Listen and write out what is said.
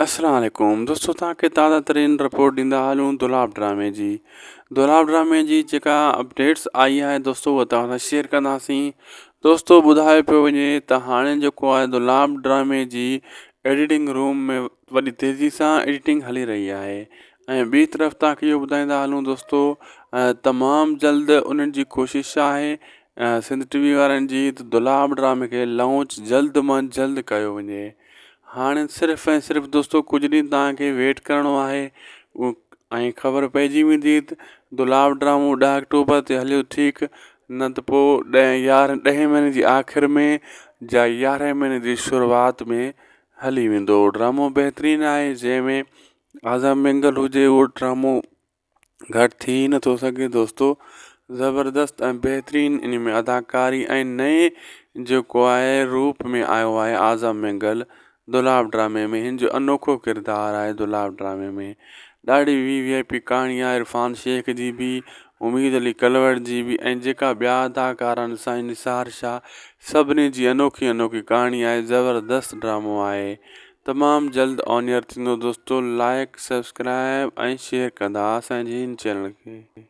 السلام عليڪم دوستو توهان کي تازه ترين رپورٽ ڏيندا هلون دولاب ڊرامي جي دولاب ڊرامي جي جيڪا اپڊيٽس آئي آهي دوستو اها توهان سان شيئر ڪنداسين دوستو ٻڌايو پيو وڃي ته هاڻي جيڪو آهي دولاب ڊرامي جي ايڊيٽنگ روم ۾ وڏي تيزي سان ايڊيٽنگ هلي رهي آهي ۽ ٻي طرف توهان کي اهو ٻڌائيندا هلون دوستو تمام جلد انهن جي ڪوشش آهي سنڌ ٽي وي وارن جي ته دولاب ڊرامي کي لانچ جلد مان جلد ڪيو وڃي هاڻي صرف ۽ صرف دوستو ڪجهه ڏينهن توهان کي ويٽ ڪرڻو آهي ۽ خبر پئجي ويندي ته دولاب ڊرامو ڏهه آڪٽوبر تي هليو ٺيڪ نه ته پوء ڏهه يارهن ڏهين مهيني جي آخر ۾ يا يارهين مهيني جي شروعات ۾ هلي ويندو ڊرامو بهترين آهي جنهن ۾ اعظم مينگل هجي اهو ڊرامو گهٽ ٿي ئي نٿو سگهي دوستو زبردست ۽ بهترين ان ۾ اداڪاري ۽ نئين جيڪو آهي روپ ۾ آيو آهي اعظم مينگل دولاب ڊرامي ۾ هن جو انوکو ڪردار آهي دولاب ڊرامي ۾ ڏاڍي وي وي آء پي ڪهاڻي آهي عرفان شيخ جي به اميد علي ڪلوڙ جي به ۽ جيڪا ٻيا اداڪار آهن سائين نثار شاهه سڀني جي انوکي انوکي ڪهاڻي آهي زبردست ڊرامو آهي تمام جلد آن ايئر ٿيندو دوستو لائيڪ سبسڪرائب ۽ شيئر ڪندا اسان جي هن چينل کي.